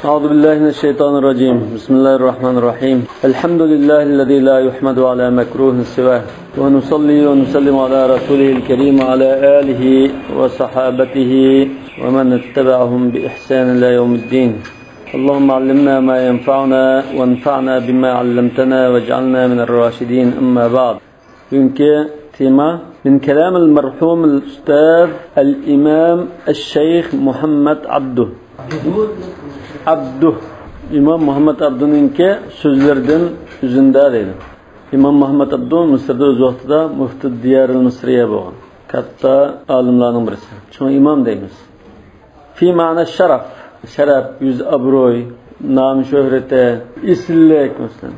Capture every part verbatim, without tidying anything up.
أعوذ بالله من الشيطان الرجيم. بسم الله الرحمن الرحيم. الحمد لله الذي لا يحمد على مكروه سواه. ونصلي ونسلم على رسوله الكريم وعلى آله وصحابته ومن اتبعهم بإحسان إلى يوم الدين. اللهم علمنا ما ينفعنا وانفعنا بما علمتنا واجعلنا من الراشدين. أما بعد. بۈگۈنكى تېما من كلام المرحوم الأستاذ الإمام الشيخ محمد عبده. ئابدۇھ. ئىمام مۇھەممەد ئابدۇنىڭكى سۆزلىرىدىن ئۈزۈندە دەيدۇ. ئىمام مۇھەممەد ئابدۇ مىسىردا ئۆز ۋاقتىدا مۇفتى دىيارىل مىسرىيە بولغان. كاتتا ئالىملارنىڭ بىرسى. چوڭ ئىمام دەيمىز. في معنى الشرف. شەرەپ، يۈز ئابرۇي، نام شۆھرىتى، ئېسىللىك، مەسىلەن.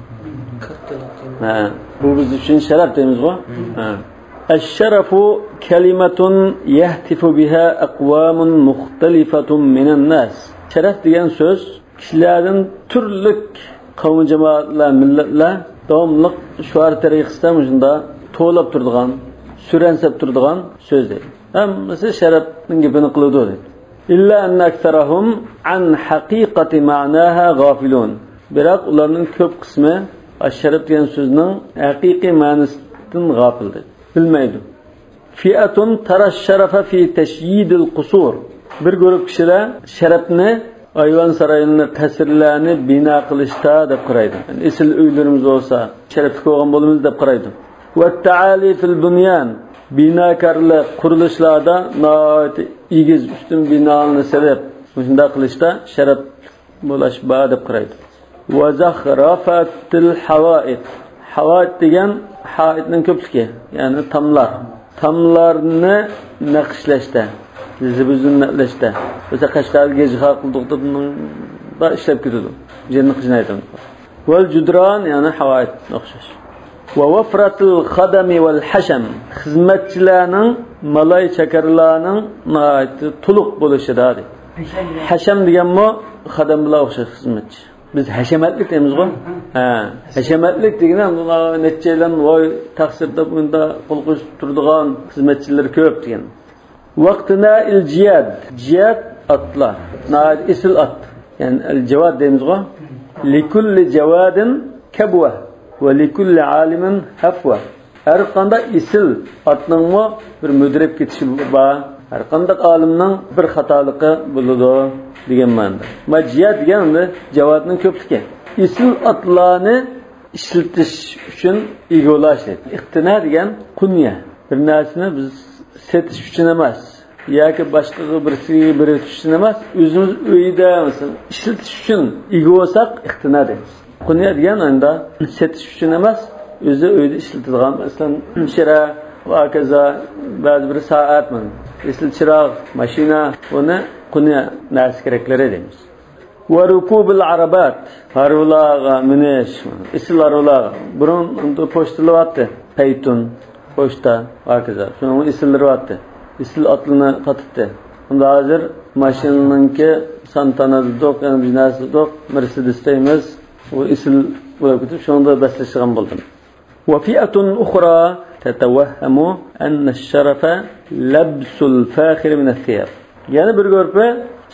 ھە، بۇ بىز ئۈچۈن شەرەپ دەيمىزغۇ؟ ھە. الشرف كلمة يهتف بها أقوام مختلفة من الناس. شەرەپ دېگەن سۆز كىشىلەردىن تۈرلۈك قەۋم جامائەتلەر، مىللەتلەر داۋاملىق شوئار تەرىقىسىدە مۇشۇنداق توۋلاپ تۇرىدىغان، سۈرەنسەپ تۇرىدىغان سۆز دەيدۇ. ھەممىسى شەرەپنىڭ گېپىنى قىلىدۇ دەيدۇ. إلا أن أكثرهم عن حقيقة معناها غافلون. بىراق ئۇلارنىڭ كۆپ قىسمى ئاششەرەپ دېگەن سۆزنىڭ ھەقىقىي مەنىسىدىن غاپىل دەيدۇ. بىلمەيدۇ. فئة ترى الشرف في تشييد القصور. بىر گۇرۇپ كىشىلەر شەرەپنى ئايۋان سارايلارنى، قەسىرلەرنى بىنا قىلىشتا دەپ قارايدۇ. يەنى ئېسىل ئۆيلىرىمىز بولسا، شەرەپلىك بولغان بولىمىز دەپ قارايدۇ. والتعالي في البنيان. بىناكارلىق، قۇرۇلۇشلاردا ناھايىتى ئېگىز، ئۈستۈن بىنالارنى سېلىپ، مۇشۇنداق قىلىشتا شەرەپ بولۇش بار دەپ قارايدۇ. وزخرفة الحوائط. ھاۋائىت دېگەن ھائىتنىڭ كۆپلۈكى، يەنى تاملار. تاملارنى نەقىشلەشتە، زىبۇ زىننەتلەشتە. بىز قەشقەرگە گېزىخا قىلدۇق دەپ مۇندا ئىشلەپ كېتىدۇ. جىننى قىجنايدۇ. والجدران، يەنى ھاۋائىت ئوخشاش. ووفرة الخدم والحشم. خىزمەتچىلەرنىڭ، مالاي چاكارلارنىڭ ناھايىتى تولۇق بولۇشىدا دەيدۇ. ھەشەم دېگەنمۇ خادىم بىلەن ئوخشاش خىزمەتچى. بىز ھەشەمەتلىك دەيمىزغۇ؟ ھە. ھەشەمەتلىك دېگىنى نەچچەيلەن ۋاي تەقسىر دەپ ئۇندا قول قوشۇپ تۇرىدىغان خىزمەتچىلىرى كۆپ دېگەن. واقتناء الجياد. جياد ئاتلار. ناھايىتى ئېسىل ئات. يەنى الجواد دەيمىزغۇ؟ لكل جواد كبوة ولكل عالم هفوة. ھەر قانداق ئېسىل ئاتنىڭمۇ بىر مۈدۈرەپ كېتىشى بار، ھەر قانداق ئالىمنىڭ بىر خاتالىقى بولىدۇ دېگەن مەنىدە. ما جياد دېگەن ئەمدى جاۋادنىڭ كۆپلۈكى. ئېسىل ئاتلارنى ئىشلىتىش ئۈچۈن ئىگە بولاش دەيدۇ. ئىقتىنا دېگەن قۇنيە. بىر نەرسىنى بىز سېتىش ئۈچۈن ئەمەس، ياكى باشقىغا بىرسىگە بېرىش ئۈچۈن ئەمەس، ئۆزىمىز ئۆيدە، مەسىلەن، ئىشلىتىش ئۈچۈن ئىگە بولساق، ئىقتىنا دەيمىز. قۇنيە دېگەن ئەمدى سېتىش ئۈچۈن ئەمەس، ئۆزى ئۆيدە ئىشلىتىدىغان، مەسىلەن، چىراغ، ھاكازا، بەزى بىر سائەت، مانا، ئېسىل چىراغ، ماشىنا، بۇنى قۇنيە نەرسە كېرەكلىرى دەيمىز. وركوب العربات، ھارۋىلارغا مىنىش، ئېسىل ھارۋىلارغا. بۇرۇن ئەمدى پوچتىلار بارتتى، پەيتۇن، پوچتا، ھاكازا. شۇنىڭ ئېسىللىرى بارتتى. ئېسىل ئاتلىرىنى تارتاتتى. ئەمدى ھازىر ماشىنىنىڭكى سانتانا دېدۇق، يەنە بىر نەرسە دېدۇق، مېرسېدېس دەيمىز. ئۇ ئېسىل بولۇپ كېتىپ، شۇنىڭدا بەسلىشىدىغان بولدۇم. وفئة أخرى تتوهم أن الشرف لبس الفاخر من الثياب. يەنە بىر گۇرۇپپا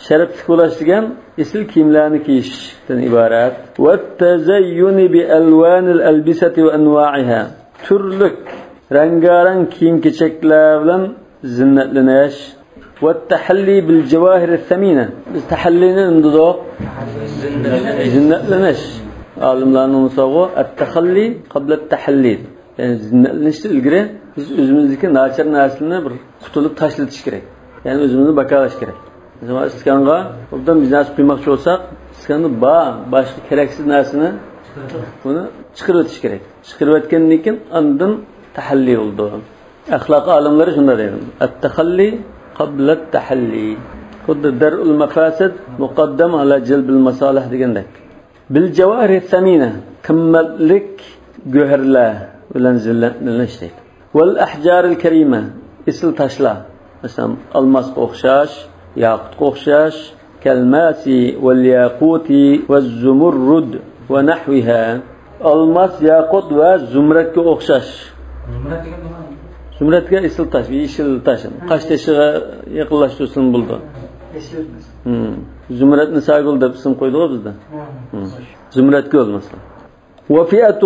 شەرەپلىك بولاش دېگەن ئېسىل كىيىملەرنى كىيىشتىن ئىبارەت. والتزين بألوان الألبسة وأنواعها. تۈرلۈك، رەڭگارەڭ كىيىم-كېچەكلەر بىلەن زىننەتلىنىش. والتحلي بالجواهر الثمينة. بىز تەھەللىنى نېمە دېدۇق؟ زىننەتلىنىش. ئالىملارنىڭ مىسالىغۇ، التخلي قبل التحلي. يەنى زىننەتلىنىشتىن ئىلگىرى بىز ئۆزىمىزدىكى ناچار نەرسىلەرنى بىر قۇتۇلۇپ تاشلىتىش كېرەك. يەنى ئۆزىمىزنى باكالاش كېرەك. مەسىلەن، ئىستاكانغا ئوبدان بىر نەرسە قۇيماقچى بولساق، ئىستاكاندا بار باشقا كېرەكسىز نەرسىنى، بۇنى چىقىرىۋېتىش كېرەك. چىقىرىۋەتكەندىن كېيىن ئاندىن تەھەللى بولىدۇ. ئەخلاق ئالىملىرى شۇنداق دەيدۇ. التخلي قبل التحلي. خۇددى درء المفاسد مقدم على جلب المصالح دېگەندەك. بالجواهر الثمينة، قىممەتلىك گۆھەرلەر بىلەن زىننەتلىنىش دەيدۇ. والأحجار الكريمة، ئېسىل تاشلار. مەسىلەن، ئالماسقا ئوخشاش، ياقۇتقا ئوخشاش، كالماس والياقوت والزمرد ونحوها. ئالماس، ياقۇت ۋە زۇمرەتكە ئوخشاش. زۇمرەت دېگەن نېمە؟ زۇمرەت دېگەن ئېسىل تاش، يېشىل تاش. قاش تېشىغا يېقىنلاشتۇرسىمۇ بولىدۇ. ئېسىل. زۇمرەت نىساگۈل دەپ ئىسىم قويدۇق بىزدە. زۇمرەتگۈل مەسىلەن. وفئة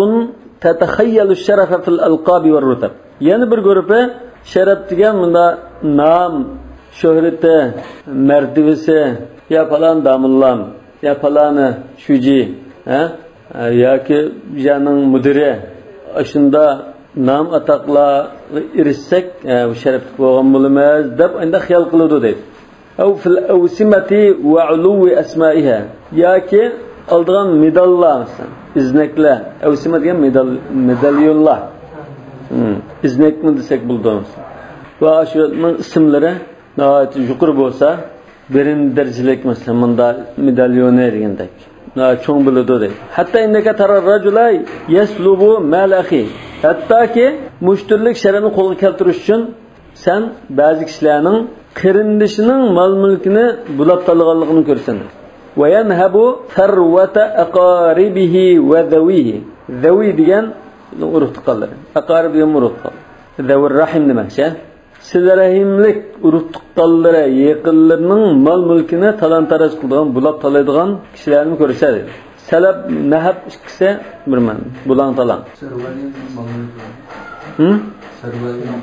تتخيل الشرف في الألقاب والرتب. يەنە بىر گۇرۇپپا شەرەپ دېگەن مۇندا نام، شۆھرىتى، مەرتىۋىسى، يا پالان داموللام، يا پالانى شۇجى، ھە؟ ياكى بۇ يەرنىڭ مۇدىرى، ئاشۇندا نام ئاتاقلارغا ئېرىشسەك، ھە، بۇ شەرەپلىك بولغان بولىمىز دەپ ئانداق خىيال قىلىدۇ دەيدۇ. أو في الأوسمة وعلو أسمائها. ياكى ئالىدىغان مېداللار، مەسىلەن، ئىزنەكلەر. ئەۋسىمە دېگەن مېدال، مېداليونلار. ئىزنەكمۇ دېسەك بولىدۇ، مەسىلەن. ۋە شۇنىڭ ئىسىملىرى ناھايىتى يۇقىرى بولسا، بىرىنچى دەرىجىلىك، مەسىلەن، مۇندا مېداليونى دېگەندەك. ناھايىتى چوڭ بولىدۇ دەيدۇ. حتى إنك ترى الرجل يسلب مال أخيه. ھەتتاكى مۇشۇ تۈرلۈك شەرەپنى قولغا كەلتۈرۈش ئۈچۈن سەن بەزى كىشىلەرنىڭ قېرىندىشىنىڭ مال-مۈلكىنى بۇلاپ تالىغانلىقىنى كۆرىسەن. وينهب ثروة أقاربه وذويه. ذوي دېگەن ئۇرۇق تۇغقانلىرى. ئەقارىب دېگەن ئۇرۇق تۇغقان. ذوي الرحم دېمەكچى. سىلە رەھىملىك ئۇرۇق تۇغقانلىرى، يېقىنلىرىنىڭ مال-مۈلكىنى تالان-تاراج قىلىدىغان، بۇلاپ تالايدىغان كىشىلەرنى كۆرىسەن دەيدۇ. سەلەب، نەھەب ئىككىسى بىر مەنە. بۇلاڭ-تالاڭ. سەرۋە دېگەن مال-مۈلۈك. ھىم؟ سەرۋە دېگەن.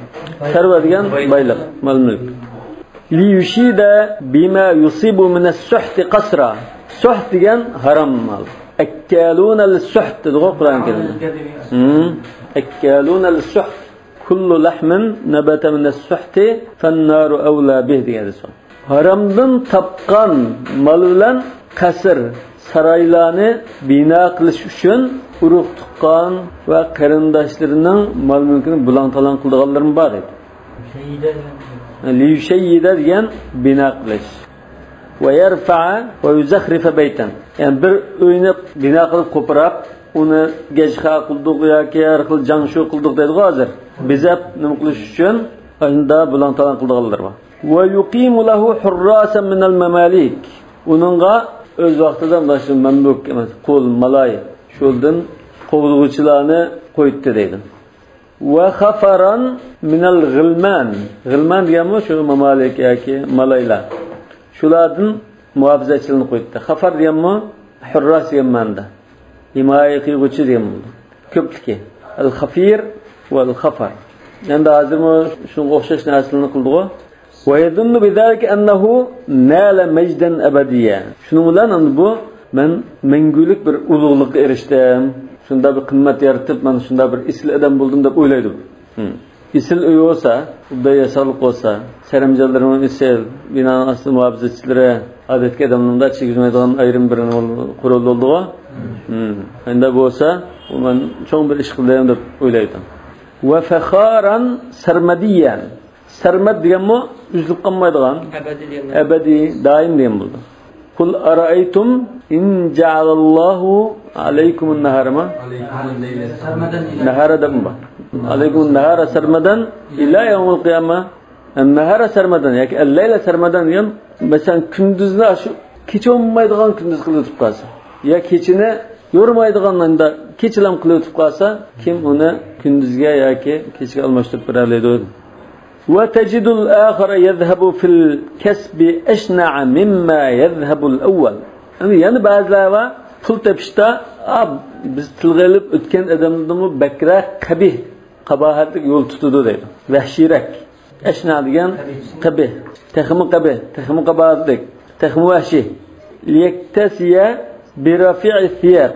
سەرۋە دېگەن بايلىق، مال-مۈلۈك. ليشيد بما يصيب من السحت قصرا. سۇھت دېگەن ھارام مال. أكالون السحت دېدىغۇ قۇرئان كەرىمدە. ھىم. أكالون السحت. كل لحم نبت من السحت فالنار أولى به دېگەن ھەدىس بار. ھارامدىن تاپقان مال بىلەن قەسىر، سارايلارنى بىنا قىلىش ئۈچۈن ئۇرۇق-تۇغقان ۋە قېرىنداشلىرىنىڭ مال-مۈلكىنى بۇلاڭ-تالاڭ قىلىدىغانلىرىمۇ بار دەيدۇ. ليشيد دېگەن بىنا قىلىش. ويرفع ويزخرف بيتا. يەنى بىر ئۆينى بىنا قىلىپ قوپۇراپ، ئۇنى گەجخا قىلدۇق ياكى ھەر خىل جاڭشۇ قىلدۇق دەيدىغۇ ھازىر. بېزەپ نېمە قىلىش ئۈچۈن ئاشۇنداق بۇلاڭ-تالاڭ قىلىدىغانلار بار. ويقيم له حراسا من المماليك. ئۇنىڭغا ئۆز ۋاقتىدا مانا شۇ مەملۇك ئەمەس، قۇل، مالاي، شۇلاردىن قوغدىغۇچىلارنى قوياتتى دەيدۇ. وخفرا من الغلمان. غىلمان دېگەنمۇ شۇ مامالىك ياكى مالايلار. شۇلاردىن مۇھاپىزەتچىلەرنى قوياتتى. خەفەر دېگەنمۇ ھۇرراس دېگەن مەنىدە. ھىمايە قىلغۇچى دېگەن بولىدۇ. كۆپلۈكى. الخفير والخفر. ئەمدى ھازىرمۇ شۇنىڭغا ئوخشاش نەرسىلەرنى قىلدىغۇ. ويظن بذلك أنه نال مجدا أبديا. شۇنىڭ بىلەن ئەمدى بۇ مەن مەڭگۈلۈك بىر ئۇلۇغلۇققا ئېرىشتىم. شۇنداق بىر قىممەت يارىتىپ، مەن شۇنداق بىر ئېسىل ئادەم بولدۇم دەپ ئويلايدۇ. ھىم. ئېسىل ئۆي بولسا، ئوبدان ياساقلىق بولسا، سەرەمجانلىرىمۇ ئېسىل، بىنانىڭ ئاستىدا مۇھاپىزەتچىلىرى، ئادەتتىكى ئادەملەرنىڭ چىگىزمەيدىغان ئايرىم بىر قورال بولىدىغۇ. ھىم. ئەندە بولسا، بۇ مەن چوڭ بىر ئىش قىلدىم دەپ ئويلايدۇ. وفخارا سرمديا. سەرمەد دېگەنمۇ ئۈزۈلۈپ قالمايدىغان. ئەبەدىي دېگەن. ئەبەدىي، دائىم دېگەن بولىدۇ. قل أرأيتم إن جعل الله عليكم النهار ما؟ سرمدا إلى. نهار دەپمۇ بار. عليكم النهار سرمدا إلى يوم القيامة. نهار سرمدا ياكى الليل سرمدا دېگەن، مەسىلەن، كۈندۈزنى شۇ كېچە بولمايدىغان كۈندۈز قىلىۋېتىپ قالسا، يا كېچىنى يورۇمايدىغان ھالدا كېچىلەم قىلىۋېتىپ قالسا، كىم ئۇنى كۈندۈزگە ياكى كېچىگە ئالماشتۇرۇپ بېرەلەيدۇ. وتجد الآخر يذهب في الكسب أشنع مما يذهب الأول. يەنى، يەنە بەزىلەر بار، پۇل تېپىشتا، ئا، بىز تىلغا ئېلىپ ئۆتكەن ئادەمدىنمۇ بەكرەك قەبىھ، قاباھەتلىك يول تۇتىدۇ دەيدۇ. ۋەھشىيرەك. ئەشنا دېگەن قەبىھ. تېخىمۇ قەبىھ، تېخىمۇ قاباھەتلىك، تېخىمۇ ۋەھشىي. ليكتسي برفيع الثياب.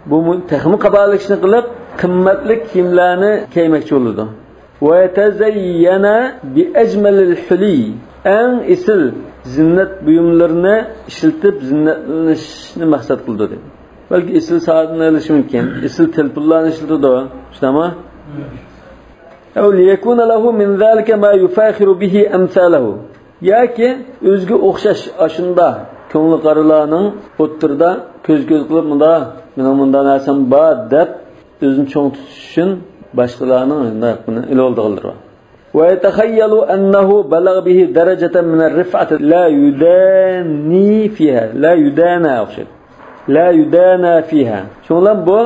بۇ مۇ-، تېخىمۇ قاباھەتلىك ئىشنى قىلىپ، قىممەتلىك كىيىملەرنى كىيمەكچى بولىدۇ. ويتزين بأجمل الحلي. ئەڭ ئېسىل زىننەت بۇيۇملىرىنى ئىشلىتىپ زىننەتلىنىشنى مەقسەت قىلىدۇ دەيدۇ. بەلكى ئېسىل سائەتنى ئېلىشى مۇمكىن. ئېسىل تېلېفونلارنى ئىشلىتىدۇ. شۇنداقمۇ؟ أو ليكون له من ذلك ما يفاخر به أمثاله. ياكى ئۆزىگە ئوخشاش ئاشۇنداق كۆڭلى قارىلارنىڭ ئوتتۇرىدا كۆز-كۆز قىلىپ، مۇندا، مېنىڭ مۇنداق نەرسەم بار دەپ، ئۆزىنى چوڭ تۇتۇش ئۈچۈن باشقىلارنىڭ شۇنداق بۇنى ئېلىۋالىدىغانلىرى بار. ويتخيل أنه بلغ به درجة من الرفعة لا يدانى فيها، لا يدانى ئوخشايدۇ. لا يدانى فيها. شۇنىڭ بىلەن بۇ،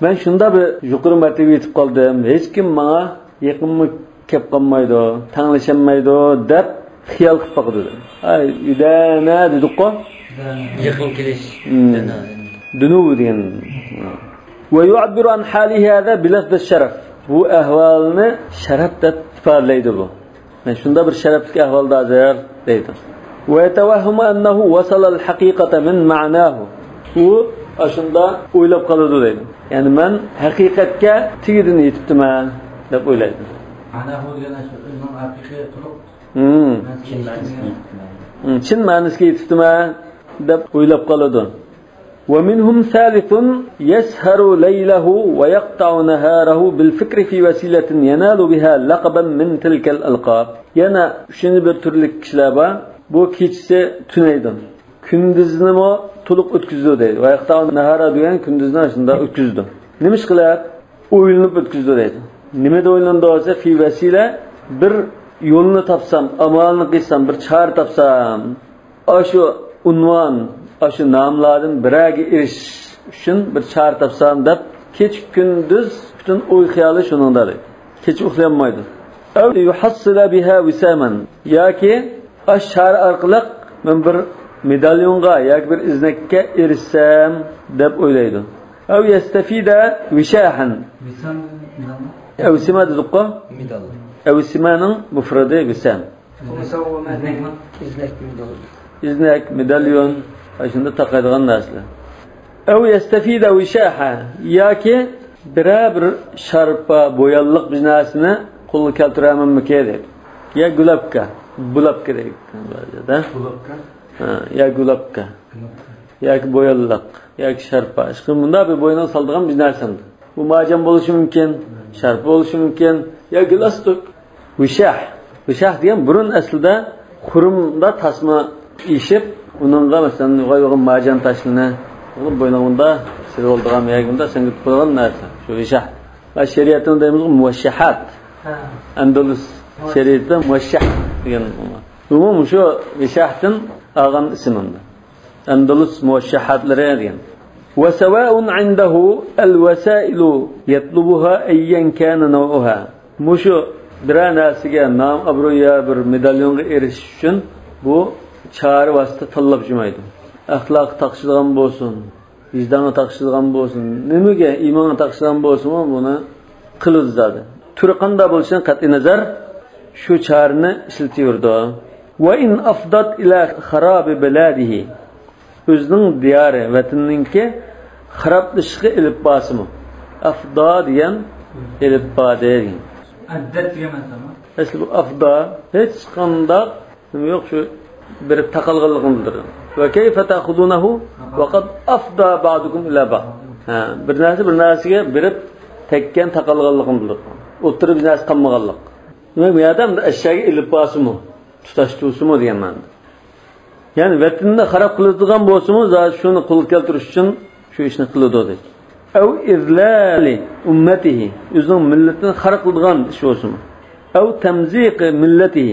مەن شۇنداق بىر يۇقىرى مەرتىۋىگە يېتىپ قالدىم، ھېچكىم ماڭا يېقىنمۇ كەپ قالمايدۇ، تەڭلىشەلمەيدۇ دەپ، خىيال قىلىپ باقىدۇ. ئاي، يۈدەنە دېدۇققۇ؟ يېقىن كېلىش. مم. دۇنۇ دېگەن. ويعبر عن حاله هذا بلفظ الشرف. بۇ ئەھۋالنى شەرەپ دەپ ئىپادىلەيدۇ بۇ. مەن شۇنداق بىر شەرەپلىك ئەھۋالدا ھازىر دەيدۇ. ويتوهم أنه وصل الحقيقة من معناه. ئۇ ئاشۇنداق ئويلاپ قالىدۇ دەيدۇ. يەنى مەن ھەقىقەتكە تېگىدىن يېتىپتىمەن دەپ ئويلايدۇ. مەناھۇ دېگەن شۇ ئۆزىنىڭ ھەقىقىي تولۇق مم. مەنىسىگە يېتىپتىمەن. مم، چىن مەنىسىگە يېتىپتىمەن دەپ ئويلاپ قالىدۇ. ومنهم ثالث يسهر ليله ويقطع نهاره بالفكر في وسيلة ينال بها لقبا من تلك الألقاب. يەنە ئۈچىنچى بىر تۈرلۈك كىشىلەر بار. بۇ كېچىسى تۈنەيدۇ. كۈندۈزنىمۇ تولۇق ئۆتكۈزىدۇ دەيدۇ. ويقطع نهاره دېگەن كۈندۈزنى شۇنداق ئۆتكۈزىدۇ. نېمە ئىش قىلىپ؟ ئويلىنىپ ئۆتكۈزىدۇ دەيدۇ. نېمىدە ئويلىنىدۇ دېسە، في وسيلة، بىر يولنى تاپسام، ئامالنى قىلسام، بىر چارە تاپسام، ئاشۇ ئۇنۋان، ئاشۇ ناملاردىن بىرەرگە ئېرىشىش ئۈچۈن بىر چارە تاپسام دەپ، كېچە كۈندۈز پۈتۈن ئوي خىيالى شۇنىڭدا دەيدۇ. كېچە ئۇخلىيالمايدۇ. أو يحصل بها وساما، ياكى ئاشۇ چارە ئارقىلىق مەن بىر مېداليونغا ياكى بىر ئىزنەككە ئېرىشسەم دەپ ئويلايدۇ. أو يستفيد وشاحا. ۋىسام دېگەن نېمە؟ ئەۋسىما دېدۇققۇ؟ مېدال. ئەۋسىمانىڭ مۇفرىدى ۋىسام. ئىزنەك، مېدال. ئىزنەك، مېداليون، ئاشۇنداق تاقايدىغان نەرسىلەر. أو يستفيد وشاحا، ياكى بىرەر بىر شارپا، بويانلىق بىر نەرسىنى قولغا كەلتۈرەرمەنمىكى دەيدۇ. يا گۇلاپكا، بۇلاپكا دەيدۇ. گۇلاپكا؟ ھە، يا گۇلاپكا. ياكى بويانلىق، ياكى شارپا. ئىشقىلىپ مۇنداق بىر بوينىغا سالىدىغان بىر نەرسەمدۇ. بۇ مارجان بولۇشى مۇمكىن، شارپا بولۇشى مۇمكىن، يا گالاستۇك. ۋىشاھ. ۋىشاھ دېگەن بۇرۇن ئەسلىدە خۇرۇمدا تاسما ئېشىپ، ئۇنىڭغا مەسىلەن يوغان مارجان تاشلىرىنى بوينىغا مۇنداق سېلىۋالىدىغان ياكى مۇنداق سەڭگىتىپ قويغان نەرسە. شۇ ۋىشاھ. ۋە شەرىئەتتە دەيمىزغۇ، مۇۋەششەھات. ھە. ئەندەلۇس شەرىئىتىدە مۇۋەششەھ دېگەن. بۇمۇ مۇشۇ ۋىشاھتىن ئالغان ئىسىم ئەمدى. ئەندەلۇس مۇۋەششەھاتلىرى دېگەن. وسواء عنده الوسائل يطلبها أيا كان نوعها. مۇشۇ بىرەر نەرسىگە، نام ئابرۇيغا، بىر مېداليونغا ئېرىشىش ئۈچۈن بۇ چارە ۋاسىتە تاللاپ يۈرمەيدۇ. ئەخلاققا تاقىشىدىغان بولسۇن، ۋىجدانغا تاقىشىدىغان بولسۇن، نېمىگە ئىمانغا تاقىشىدىغان بولسىمۇ بۇنى قىلىدۇ زادى. تۈرى قانداق بولۇشىدىن قەتئىينەزەر، شۇ چارىنى ئىشلىتىۋېرىدۇ. وإن أفضت إلى خراب بلاده. ئۆزىنىڭ دىيارى، ۋەتىنىنىڭكى خارابلىشىشىغا ئېلىپ بارسىمۇ. ئەفدا دېگەن ئېلىپ باردى دېگەن. ئەددەت دېگەن مەنىسىمۇ؟ ئەسلى بۇ ئەفدا ھېچقانداق نېمە يوق، شۇ بېرىپ تاقالغانلىقىنى بىلدۈرىدۇ. وكيف تأخذونه وقد أفضى بعضكم إلى بعض. ھە، بىر نەرسە بىر نەرسىگە بېرىپ تەگكەن، تاقالغانلىقىنى بىلدۈرىدۇ. ئوتتۇرىدا بىر نەرسە قالمىغانلىق. دېمەك، بۇ يەردە ئەشياغا ئېلىپ بارسىمۇ، تۇتاشتۇرسىمۇ دېگەن مەنىدە. يەنى ۋەتىنىنى خاراب قىلىدىغان بولسىمۇ، زادى شۇنى قولغا كەلتۈرۈش ئۈچۈن شۇ ئىشنى قىلىدۇ دەيدۇ. أو إذلال أمته، ئۆزىنىڭ مىللىتىنى خار قىلىدىغان ئىش بولسىمۇ. أو تمزيق ملته.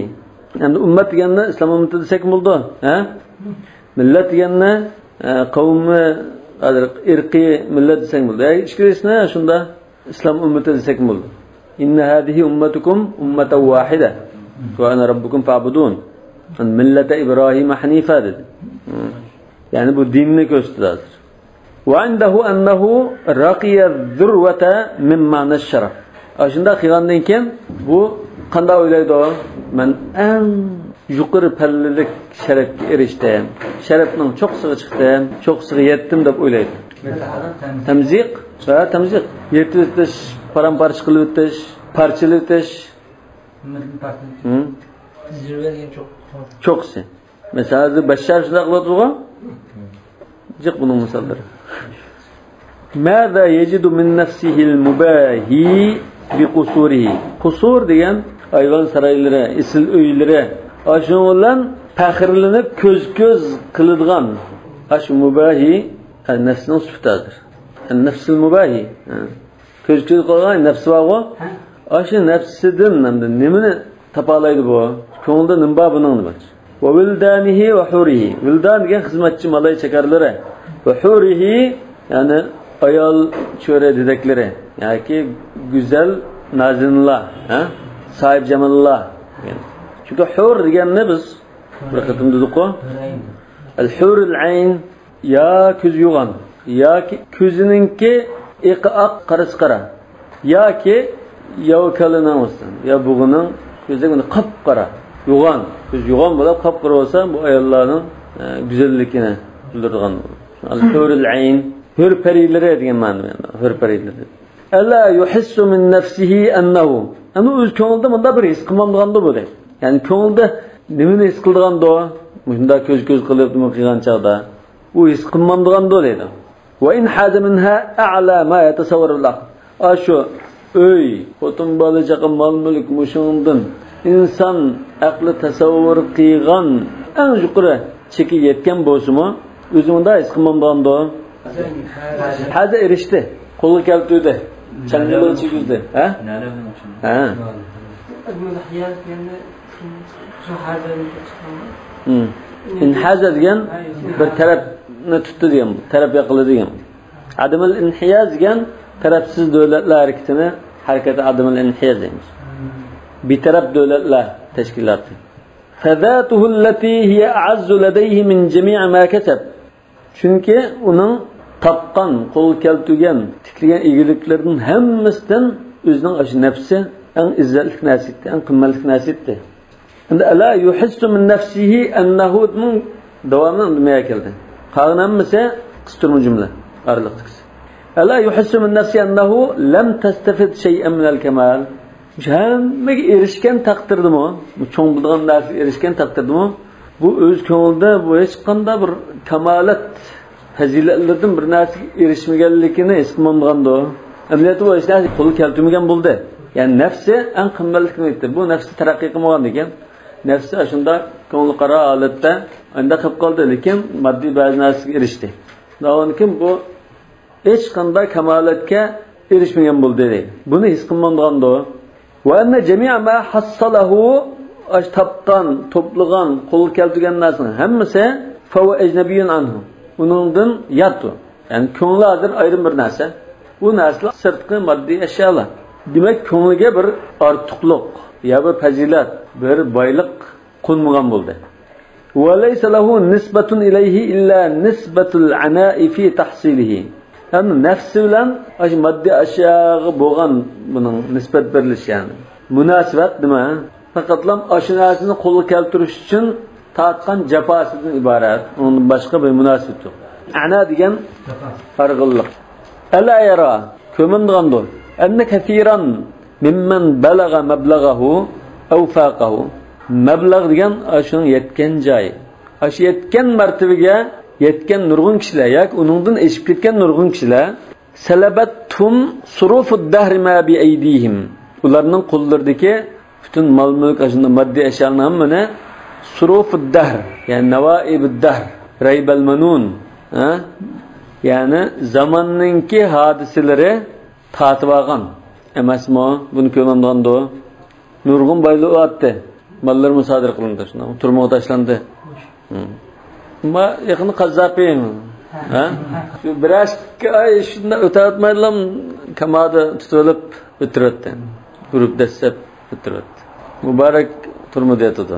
ئەمدى ئۈممەت دېگەننى ئىسلام ئۈممىتى دېسەكمۇ بولىدۇ، ھە؟ مىللەت دېگەننى، ئە، قەۋمى، ھازىر ئىرقىي مىللەت دېسەك بولىدۇ. ئە، ئىچكىرىسىنى شۇنداق ئىسلام ئۈممىتى دېسەكمۇ بولىدۇ. إن هذه أمتكم أمة واحدة وأنا ربكم فاعبدون. ملة إبراهيم حنيفا دېدى. يەنى بۇ دىننى كۆرسىتىدۇ ھازىر. وعنده أنه رقي الذروة من معنى الشرف. ئاشۇنداق قىلغاندىن كېيىن بۇ قانداق ئويلايدۇ؟ مەن ئەڭ يۇقىرى پەللىلىك شەرەپكە ئېرىشتىم. شەرەپنىڭ چوققىسىغا چىقتىم، چوققىسىغا يەتتىم دەپ ئويلايدۇ. تەمزىق. ھە، تەمزىق. يىرتىۋېتىش، پارام-پارچە قىلىۋېتىش، پارچىلىۋېتىش. ھىم؟ چوققىسى. مەسىلەن، ھازىر بەششار شۇنداق قىلىۋاتىدىغۇ؟ جىق بۇنىڭ مىساللىرى. ماذا يجد من نفسه المباهي بقصوره. قۇسۇر دېگەن ئايۋان سارايلىرى، ئېسىل ئۆيلىرى. ئاشۇنىڭ بىلەن پەخىرلىنىپ كۆز-كۆز قىلىدىغان. ئاشۇ مۇباھى، ھە، نەپسىنىڭ سۈپىتى ھازىر. نەپسىل مۇباھى. ھە. كۆز-كۆز قىلغان نەپسى بارغۇ. ھە. ئاشۇ نەپسىدىن ئەمدى نېمىنى تاپالايدۇ بۇ؟ كۆڭلىدە نېمە بار بۇنىڭ دېمەكچى. وولدانىه ۋەھۇرىھى. ۋىلدان دېگەن خىزمەتچى مالاي چاكارلىرى. ۋەھۇرىھى، يەنى ئايال چۆرە دېدەكلىرى. ياكى گۈزەل نازىنىنلار، ھە؟ ساھىبجاماللار. چۈنكى ھۇر دېگەننى بىز بىر قېتىم دېدۇققۇ. ئەل ھۇرۇل ئەين، يا كۆزى يوغان، ياكى كۆزىنىڭكى ئېقى ئاق، قارىسى قارا، ياكى ياۋا كالىنىڭ بولسۇن، يا بۇغىنىڭ كۆزى مانا قاپقارا، يوغان، كۆزى يوغان بولۇپ قاپقارا بولسا، بۇ ئاياللارنىڭ، ئە، گۈزەللىكىنى بىلدۈرىدىغان. ئەل ھۇرۇل ئەين، ھۆر پەرىلىرى دېگەن مەنىدە، ھۆر پەرىلىرى. ئەلا يۇھىسسۇ مىن نەفسىھى ئەننەھۇ. ئەمما ئۆز كۆڭلىدە مۇنداق بىر ھېس قىلمامدىغاندۇ بۇ دەيدۇ. يەنى كۆڭلىدە نېمىنى ھېس قىلىدىغاندۇ؟ مۇشۇنداق كۆز-كۆز قىلىپ نېمە قىلغان چاغدا. ئۇ ھېس قىلمامدىغاندۇ دەيدۇ. ۋە ئىن ھازا مىنھا ئەلا ما يەتەسەۋۋەرۇل ئەقل. ئاشۇ ئۆي، خوتۇن، بالا، چاقا، مال-مۈلۈك مۇشۇنىڭدىن ئىنسان ئەقلى تەسەۋۋۇر قىلغان ئەڭ يۇقىرى چېكىگە يەتكەن بولسىمۇ، ئۆزى ئۇنداق ھېس قىلمامدىغاندۇ؟ ھازا ئېرىشتى. قولغا كەلتۈردى. چاڭگىلىغا چىگىزدى. ھە؟ ھە. ھىم. ئىنھازا دېگەن بىر تەرەپنى تۇتتى دېگەن، تەرەپ ياقىلىدى دېگەن. ئادىمىل ئىنھىياز دېگەن تەرەپسىز دۆلەتلەر ھەرىكىتىنى ھەرىكەتى ئادىمىل ئىنھىياز دەيمىز. بىتەرەپ دۆلەتلەر تەشكىلاتى. فذاته التي هي أعز لديه من جميع ما كسب. چۈنكى ئۇنىڭ تاپقان، قولغا كەلتۈرگەن، تىكلىگەن ئىگىلىكلىرىدىن ھەممىسىدىن ئۆزىنىڭ ئاشۇ نەپسى ئەڭ ئىززەتلىك نەرسە ئىدى، ئەڭ قىممەتلىك نەرسە ئىدى. ئەمدى ئەلا يۇھىسسۇ مىن نەفسىھى ئەننەھۇنىڭ داۋامى ئەمدى مەيە كەلدى. قالغان ھەممىسى قىستۇرما جۈملە ئارىلىقتىكىسى. ئەلا يۇھىسسۇ مىن نەفسىھى ئەننەھۇ لەم تەستەفىد شەيئەن مىنەل كەمال. مۇشۇ ھەممىگە ئېرىشكەن تەقدىردىمۇ، بۇ چوڭ بولىدىغان نەرسىگە ئېرىشكەن تەقدىردىمۇ، بۇ ئۆز كۆڭلىدە بۇ ھېچقانداق بىر كامالەت پەزىلەتلىرىدىن بىر نەرسىگە ئېرىشمىگەنلىكىنى ھېس قىلمامدىغاندۇ؟ ئەمەلىيەتتە بۇ ھېچ نەرسە قولغا كەلتۈرمىگەن بولدى. يەنى نەپسى ئەڭ قىممەتلىك نېمە ئىدى. بۇ نەپسى تەرەققىي قىلمىغاندىكىن، نەپسى ئاشۇنداق كۆڭلى قارا ھالەتتە ئانداق قېلىپ قالدى، لېكىن ماددىي بەزى نەرسىگە ئېرىشتى. داۋامىدىن كېيىن بۇ ھېچقانداق كامالەتكە ئېرىشمىگەن بولدى. بۇنى ھېس قىلمامدىغاندۇ؟ ۋە ئەننە جەمىئە ما ھەسسەلەھۇ، ئاش تاپقان، توپلىغان، قولغا كەلتۈرگەن نەرسىنىڭ ھەممىسى، فەھۇۋە ئەجنەبىييۇن ئەنھۇ، ئۇنىڭدىن يات ئۇ. يەنى كۆڭلى ھازىر ئايرىم بىر نەرسە. ئۇ نەرسىلەر سىرتقى ماددىي ئەشيالار. دېمەك، كۆڭلىگە بىر ئارتۇقلۇق يا بىر پەزىلەت، بىر بايلىق قونمىغان بولدى. ۋە لەيسە لەھۇ نىسبەتۇن ئىلەيھى ئىللا نىسبەتۇل ئەنائى فى تەھسىلىھى. يەنى نەپسى بىلەن ئاشۇ ماددىي ئەشياغا بولغان بۇنىڭ نىسبەت بېرىلىشى، يەنى مۇناسىۋەت نېمە؟ پەقەتلا ئاشۇ نەرسىنى قولغا كەلتۈرۈش ئۈچۈن تارتقان جاپاسىدىن ئىبارەت. ئۇنىڭدىن باشقا بىر مۇناسىۋەت يوق. ئەنا دېگەن ھارغىنلىق. ئەلا يەرا، كۆرمەمدىغاندۇ؟ ئەننە كەسىرەن مىممەن بەلەغە مەبلەغەھۇ ئەۋ فاقەھۇ. مەبلەغ دېگەن ئاشۇنىڭ يەتكەن جايى. ئاشۇ يەتكەن مەرتىۋىگە يەتكەن نۇرغۇن كىشىلەر ياكى ئۇنىڭدىن ئېشىپ كەتكەن نۇرغۇن كىشىلەر سەلەبەتھۇم سۇرۇفۇد دەھرى ما بىئەيدىھىم. ئۇلارنىڭ قوللىرىدىكى پۈتۈن مال-مۈلۈك، ئاشۇنداق ماددىي ئەشيانىڭ ھەممىنى سۇرۇفۇد دەھر، يەنى نەۋائىبۇد دەھر، رەيبەل مەنۇن، ھە؟ يەنى زاماننىڭكى ھادىسىلىرى تارتىۋالغان ئەمەسمۇ؟ بۇنى كۆرمەمدىغاندۇ؟ نۇرغۇن بايلىقى بولاتتى. ماللىرى مۇسادىرە قىلىندى، شۇنداق تۈرمىگە تاشلاندى. ھىم. ما يېقىندا قاززاپى، ھە؟ شۇ بىر ئىككى ئاي شۇنداق ئۆتەۋاتمايلا كامادا تۇتۇۋېلىپ ئۆلتۈرۈۋەتتى. ئۇرۇپ دەسسەپ ئۆلتۈرۈۋەتتى. مۇبارەك تۈرمىدە ياتىدۇ.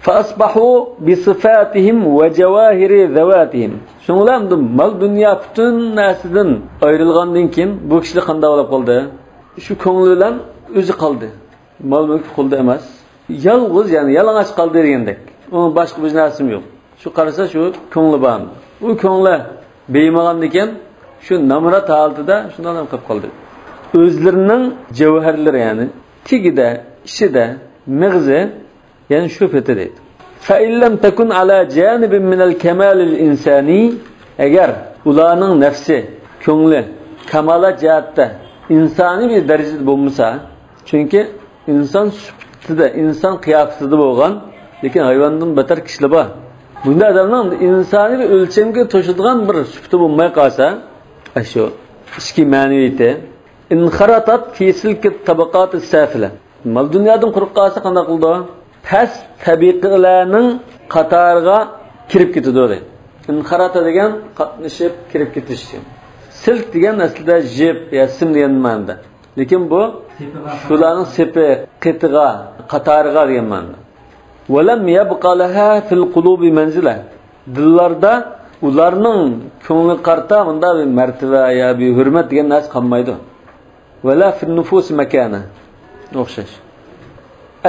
فأصبحوا بصفاتهم وجواهر ذواتهم. شۇڭلار ئەمدى مال-دۇنيا پۈتۈن نەرسىدىن ئايرىلغاندىن كېيىن بۇ كىشىلەر قانداق بولۇپ قالدى؟ شۇ كۆڭلى بىلەن ئۆزى قالدى. مال-مۈلكى قولىدا ئەمەس. يالغۇز، يەنى يالىڭاچ قالدى دېگەندەك. ئۇنىڭ باشقا بىر نەرسىمۇ يوق. شۇ قارىسا شۇ كۆڭلى بار. ئۇ كۆڭلى بېيىمىغاندىكىن شۇ نامرات ھالىتىدە شۇنداق قېلىپ قالدى. ئۆزلىرىنىڭ جەۋھەرلىرى، يەنى تېگىدە، ئىچىدە، مېغىزى، يەنى شۇ پېتى دەيدۇ. فإن لم تكن على جانب من الكمال الإنساني، ئەگەر ئۇلارنىڭ نەپسى، كۆڭلى كامالەت جەھەتتە ئىنسانىي بىر دەرىجىدە بولمىسا، چۈنكى ئىنسان سۈپىتىدە، ئىنسان قىياپىتىدە بولغان، لېكىن ھايۋاندىن بەتەر كىشىلەر بار. بۇنداق ئادەمنىڭ ئىنسانىي بىر ئۆلچەمگە توشىدىغان بىر سۈپىتى بولماي قالسا، ئاشۇ ئىچكى مەنىۋىيىتى، انخرطت في سلك الطبقات السافلة. مال-دۇنيادىن قۇرۇق قالسا قانداق قىلىدۇ؟ پەس تەبىقىلەرنىڭ قاتارىغا كىرىپ كېتىدۇ دەيدۇ. انخرط دېگەن قاتنىشىپ كىرىپ كېتىش. سىلك دېگەن ئەسلىدە جىپ يا سىم دېگەن مەنىدە. لېكىن بۇ شۇلارنىڭ سېپى، قېتىغا، قاتارىغا دېگەن مەنىدە. ولم يبق لها في القلوب منزلة. دىللاردا ئۇلارنىڭ كۆڭلىگە قارىتا مۇنداق بىر مەرتىۋە يا بىر ھۆرمەت دېگەن نەرسە قالمايدۇ. ولا في النفوس مكانة. ئوخشاش.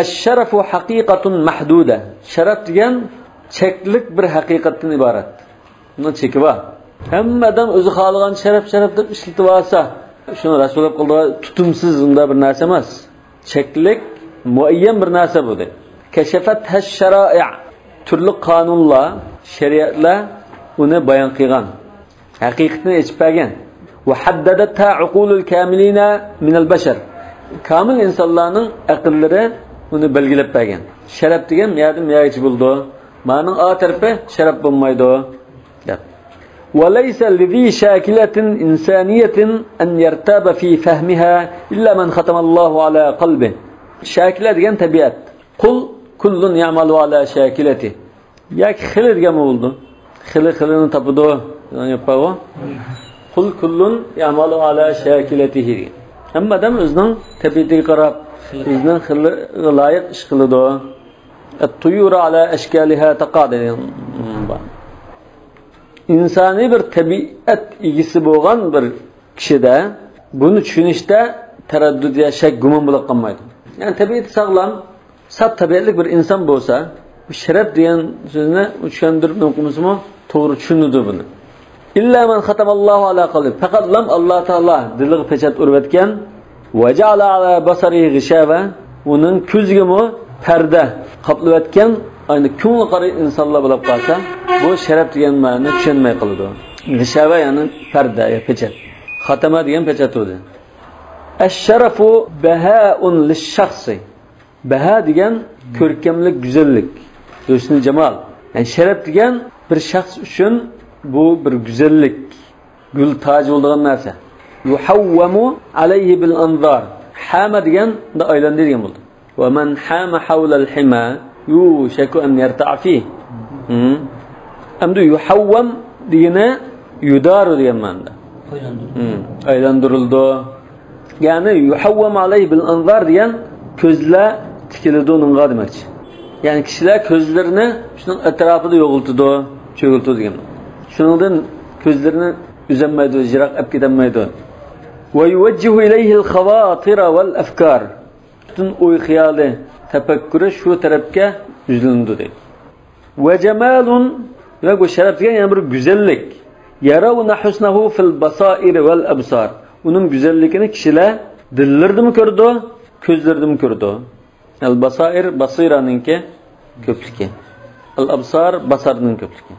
الشرف حقيقة محدودة. شەرەپ دېگەن چەكلىك بىر ھەقىقەتتىن ئىبارەت. بۇنىڭ چېكى بار. ھەممە ئادەم ئۆزى خالىغان شەرەپ، شەرەپ دەپ ئىشلىتىۋالسا، شۇنى رەسۋا قىلىدىغان تۇتۇمسىز ئۇنداق بىر نەرسە ئەمەس. چەكلىك، مۇئەييەن بىر نەرسە بۇ دەيدۇ. كشفتها الشرائع. تۈرلۈك قانۇنلار، شەرىئەتلەر ئۇنى بايان قىلغان. ھەقىقەتنى ئېچىپ بەرگەن. وحددتها عقول الكاملين من البشر. كامىل ئىنسانلارنىڭ ئەقىللىرى ئۇنى بەلگىلەپ بەرگەن. شەرەپ دېگەن مۇيەردىن مۇيەرگىچە بولىدۇ. مانىڭ ئا تەرىپى شەرەپ بولمايدۇ، دەپ. وليس لذي شاكلة إنسانية أن يرتاب في فهمها إلا من ختم الله على قلبه. شاكلە دېگەن تەبىئەت. قل كل يعمل على شاكلته. ياكى خىلى دېگەنمۇ بولىدۇ. خىلى خىلىنى تاپىدۇ دېگەن گەپ بارغۇ. قل كل يعمل على شاكلته دېگەن. ھەممە ئادەم ئۆزىنىڭ تەبىئىتىگە قاراپ، ئۆزىنىڭ خىلىغا لايىق ئىش قىلىدۇ. الطيور على أشكالها تقع دېگەن بار. ئىنسانىي بىر تەبىئەت ئىگىسى بولغان بىر كىشىدە بۇنى چۈشىنىشتە تەرەددۇت يا شەك، گۇمان بولۇپ قالمايدۇ. يەنى تەبىئىتى ساغلام، ساپ تەبىئەتلىك بىر ئىنسان بولسا، بۇ شەرەپ دېگەن سۆزنى چۈشەندۈرۈپ نېمە قىلمىسىمۇ، توغرا چۈشىنىدۇ بۇنى. إلا من ختم الله على قلبه. پەقەتلا ئاللا تائالا دىلىغا پېچەت ئۇرۇۋەتكەن، وجعل على بصره غشاوة، ئۇنىڭ كۆزىگىمۇ پەردە قاپلىۋەتكەن، ئەنە كۆڭلى قارا ئىنسانلار بولۇپ قالسا، بۇ شەرەپ دېگەن مەنىنى چۈشەنمەي قالىدۇ. غىشاۋە، يەنى پەردە يا پېچەت. خاتامە دېگەن پېچەت بولدى. الشرف بهاء للشخص. بەھا دېگەن كۆركەملىك، گۈزەللىك. ھۆسنى جامال. يەنى شەرەپ دېگەن بىر شەخس ئۈچۈن بۇ بىر گۈزەللىك، گۈل تاجى بولىدىغان نەرسە. يحوم عليه بالأنظار. ھامە دېگەن ئايلاندى دېگەن بولدى. ومن حام حول الحمى يوشك أن يرتع فيه. ھىم. ئەمدى يحوم دېگىنى يدار دېگەن مەنىدە. ئايلاندۇرۇلىدۇ. ھىم. ئايلاندۇرۇلىدۇ. يەنى يحوم عليه بالأنظار دېگەن كۆزلەر تىكىلىدۇ ئۇنىڭغا دېمەكچى. يەنى كىشىلەر كۆزلىرىنى شۇنىڭ ئەتراپىدا يوغىلىتىدۇ، چۆگىلىتىدۇ دېگەن. شۇنىڭدىن كۆزلىرىنى ئۈزەلمەيدۇ، يىراق ئەپ كېتەلمەيدۇ. ويوجه إليه الخواطر والأفكار. پۈتۈن ئوي-خىيالى، تەپەككۇرى شۇ تەرەپكە يۈزلىنىدۇ دەيدۇ. وجمال، ۋە بۇ شەرەپ دېگەن يەنە بىر گۈزەللىك. يرون حسنه في البصائر والأبصار. ئۇنىڭ گۈزەللىكىنى كىشىلەر دىللىرىدىمۇ كۆرىدۇ، كۆزلىرىدىمۇ كۆرىدۇ. البصائر، بصيرانىڭكى كۆپلۈكى. الأبصار، بصارنىڭ كۆپلۈكى.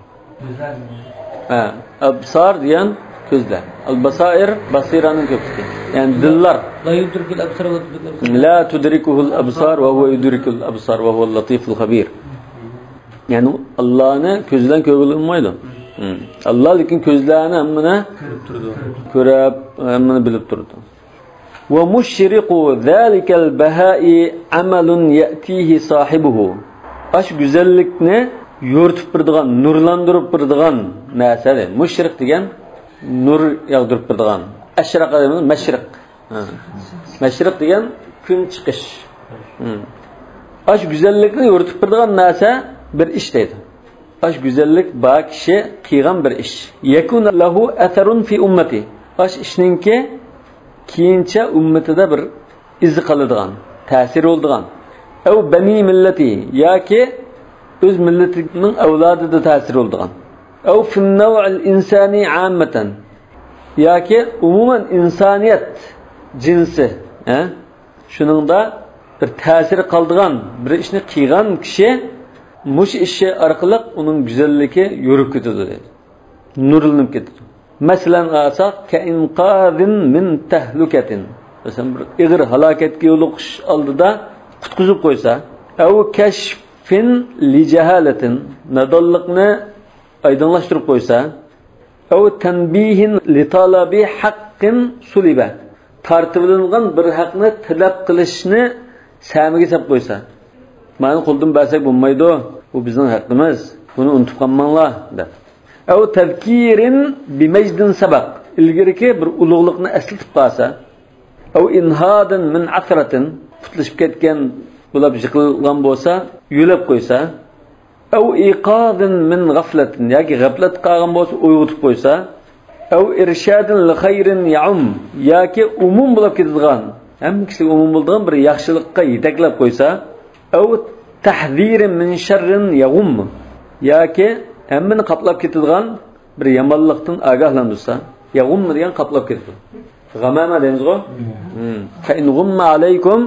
ھە، ئەبسار دېگەن كۆزلەر. البصائر، بصيرانىڭ كۆپلۈكى. يەنى دىللار. لا يدرك الأبصار وهو يدرك الأبصار. لا تدركه الأبصار وهو يدرك الأبصار وهو اللطيف الخبير. يەنى ئاللانى كۆز بىلەن كۆرگىلى بولمايدۇ. ھىم. ئاللا لېكىن كۆزلەرنى ھەممىنى كۆرۈپ تۇرىدۇ. كۆرۈپ، ھەممىنى بىلىپ تۇرىدۇ. ومشرق ذلك البهاء عمل يأتيه صاحبه. ئاشۇ گۈزەللىكنى يورۇتۇپ بېرىدىغان، نۇرلاندۇرۇپ بېرىدىغان نەرسە. مۇشرىق دېگەن نۇر ياغدۇرۇپ بېرىدىغان. ئەشرەق دېگەن مەشرىق. ھە. مەشرىق دېگەن كۈن چىقىش. ھىم. ئاشۇ گۈزەللىكنى يورۇتۇپ بېرىدىغان نەرسە بىر ئىش دەيدۇ. ئاشۇ گۈزەللىك بار كىشى قىلغان بىر ئىش. يكون له أثر في أمته. ئاشۇ ئىشنىڭكى كېيىنچە ئۈممىتىدە بىر ئىزى قالىدىغان، تەسىرى بولىدىغان. أو بني ملته، ياكى ئۆز مىللىتىنىڭ ئەۋلادىدا تەسىرى بولىدىغان. أو في النوع الإنساني عامة، ياكى ئومۇمەن ئىنسانىيەت جىنسى، ھە؟ شۇنىڭدا بىر تەسىرى قالىدىغان بىر ئىشنى قىلغان كىشى مۇشۇ ئىشى ئارقىلىق ئۇنىڭ گۈزەللىكى يورۇپ كېتىدۇ دەيدۇ. نۇرلىنىپ كېتىدۇ. مەسىلەن ئالساق، كإنقاذ من تهلكة. مەسىلەن، بىر ئېغىر ھالاكەتكە يولۇقۇش ئالدىدا قۇتقۇزۇپ قويسا. أو كشف لجهالة. نادانلىقنى ئايدىڭلاشتۇرۇپ قويسا. أو تنبيه لطلب حق سلب. تارتىۋېلىنغان بىر ھەقنى تەلەپ قىلىشنى سەمىگە سەپ قويسا، مانا قولدىن بەرسەك بولمايدۇ، بۇ بىزنىڭ ھەققىمىز، بۇنى ئۇنتۇپ قالماڭلار دەپ. أو تذكير بمجد سبق، ئىلگىرىكى بىر ئۇلۇغلۇقنى ئەسلىتىپ قالسا. أو إنهاض من عثرة، پۇتلىشىپ كەتكەن بولاپ يىقىلغان بولسا، يۆلەپ قويسا، ئەۋ ئىقازىن مىن غەفلەتىن، ياكى غەپلەتتە قالغان بولسا، ئويغىتىپ قويسا، ئەۋ ئىرشادىن لىخەيرىن يەئۇم، ياكى ئومۇم بولاپ كېتىدىغان، ھەممە كىشىگە ئومۇم بولىدىغان بىر ياخشىلىققا يېتەكلەپ قويسا، ئەۋ تەھزىرىن مىن شەررىن يەغۇم، ياكى ھەممىنى قاپلاپ كېتىدىغان بىر يامانلىقتىن ئاگاھلاندۇرسا، يەغۇم دېگەن قاپلاپ كېتىدۇ. غەمامە دەيمىزغۇ؟ مم. فَإِنْ غُمَّ عَلَيْكُمْ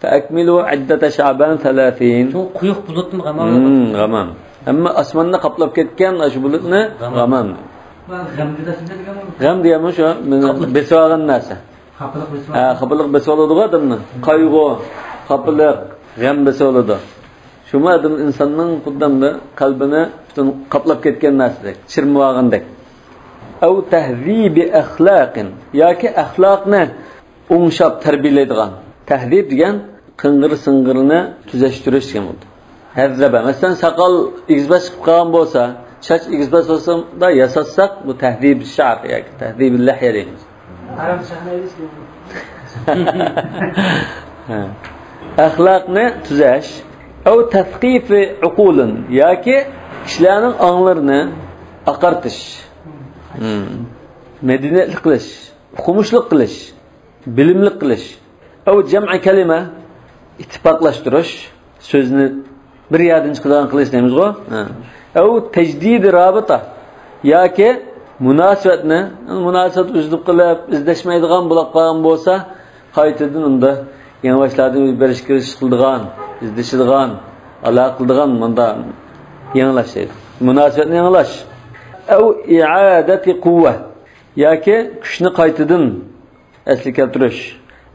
فَأَكْمِلُوا عِدَّةَ شَعْبَانَ ثَلَاثِينَ. شۇ قويۇق بۇلۇتتىن غەمامە. مم، غەمام. ھەممە ئاسماننى قاپلاپ كەتكەن شۇ بۇلۇتنى غەمام. غەمام. غەم دېگەن شۇ، مېنى قاپلاپ بېسىۋالغان نەرسە. خاپىلىق بېسىۋالىدۇ. ھە، خاپىلىق بېسىۋالىدىغۇ ئادەمنى. قايغۇ، خاپىلىق، غەم بېسىۋالىدۇ. شۇمۇ ئادەم ئىنساننىڭ خۇددى قەلبىنى پۈتۈن قاپلاپ كەتكەن نەرسىدەك، چىرمىۋالغاندەك. ئەۋ تەھزىبى ئەخلاقىن، ياكى ئەخلاقنى ئوڭشاپ تەربىيەلەيدىغان. تەھزىب دېگەن قىڭغىر-سىڭغىرنى تۈزەشتۈرۈش دېگەن بولىدۇ. ھەززەبە. مەسىلەن، ساقال ئېگىز-پەس چىقىپ قالغان بولسا، چاچ ئېگىز-پەس بولسا، ياساتساق، بۇ تەھزىبى شەئر ياكى تەھزىبى لەھيە دەيمىز. ئەخلاقنى تۈزەش. ئەۋ تەسقىفى ئۇقۇلىن، ياكى كىشىلەرنىڭ ئاڭلىرىنى ئاقارتىش. مم. مەدەنىيەتلىك قىلىش، ئوقۇمۇشلۇق قىلىش، بىلىملىك قىلىش. ئەۋ جەمئى كەلىمە، ئىتتىپاقلاشتۇرۇش، سۆزنى بىر يەردىن چىقىدىغان قىلىش دەيمىزغۇ؟ ھە. ئەۋ تەجدىدى رابىتە، ياكى مۇناسىۋەتنى، مۇناسىۋەت ئۈزۈلۈپ قېلىپ، ئىزدەشمەيدىغان بولاپ قالغان بولسا، قايتىدىن ئۇندا يېڭىباشلاردىن بېرىش كىرىش قىلىدىغان، ئىزدىشىدىغان، ئالاقە قىلىدىغان مۇندا يېڭىلاش دەيدۇ. مۇناسىۋەتنى يېڭىلاش. ئەۋ ئىئادەتى قۇۋۋە، ياكى كۈچنى قايتىدىن ئەسلىگە كەلتۈرۈش.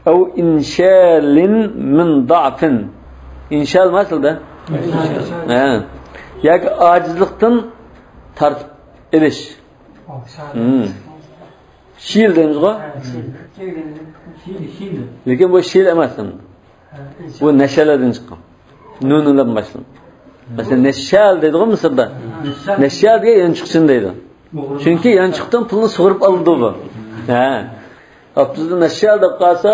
ئەۋ ئىنشەلىن مىن دەئفىن. ئىنشەل مەسىلىدە. ھە. ياكى ئاجىزلىقتىن تارتىپ ئېلىش. مم. شىل دەيمىزغۇ؟ لېكىن بۇ شىل ئەمەس. بۇ نەشەلەدىن چىققان. نۇن بىلەن باشلىنىدۇ. مەسىلەن، نەششال دەيدىغۇ مىسىردا. نەششال دېگەن يانچۇقچىنى دەيدۇ. چۈنكى يانچۇقتىن پۇلنى سۇغۇرۇپ ئالىدۇ بۇ. ھە. ئاپتوبۇستا نەششال دەپ قالسا،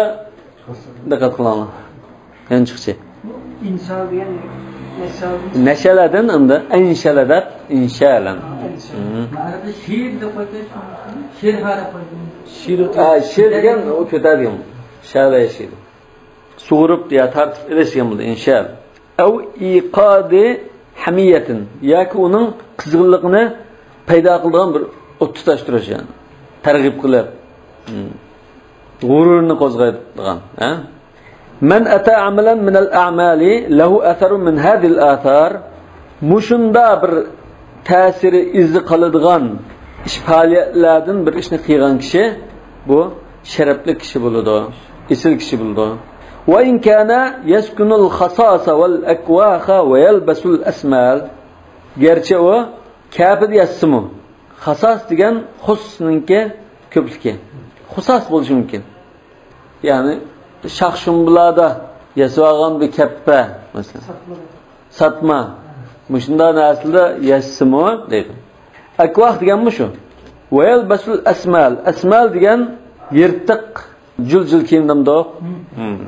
دىققەت قىلىڭلار. يانچۇقچى. ئىنشال دېگەن نەششال. نەششالدىن ئەمدى ئەنشەلە دەپ، ئىنشالەن. ئەنشەلە. مم. مەنىدە شىر دەپ قويسا، شىر ھا دەپ قويسا. شىر، ھا، شىر دېگەن ئۇ كۆتەر دېگەن. شالە شىر. سۇغۇرۇپ يا تارتىپ ئېلىش دېگەن بولىدۇ، ئىنشال. ئەۋ ئىقادى ھەمىيەتىن، ياكى ئۇنىڭ قىزغىنلىقىنى پەيدا قىلىدىغان بىر ئوت تۇتاشتۇرۇش، يەنى تەرغىب قىلىپ، ھىم، غۇرۇرنى قوزغايدىغان، ھە؟ مەن ئەتە ئەمەلەن مىنەل ئەمالى لەھۇ ئەسەرۇن مىن ھازىھىل ئاسار. مۇشۇنداق بىر تەسىرى، ئىزى قالىدىغان ئىش، پائالىيەتلەردىن بىر ئىشنى قىلغان كىشى، بۇ شەرەپلىك كىشى بولىدۇ، ئېسىل كىشى بولىدۇ. ۋە ئىن كانە يەسكۇنۇل خاساسە ۋەل ئەكۋاخە ۋە يەلبەسۇل ئەسمال. گەرچە ئۇ كەپىدە ياتسىمۇ، خاساس دېگەن خۇسنىڭكى كۆپلۈكى. خۇساس بولۇشى مۇمكىن. يەنى شاخ-شۇمبىلاردا ياسىۋالغان بىر كەپپە، مەسىلەن. ساتما. ساتما. مۇشۇنداق نەرسىلەردە ياتسىمۇ دەيدۇ. ئەكۋاخ دېگەنمۇ شۇ. ۋەيەلبەسۇل ئەسمال. ئەسمال دېگەن يىرتىق، جۇل-جۇل كىيىم دەمدۇق. ھىم.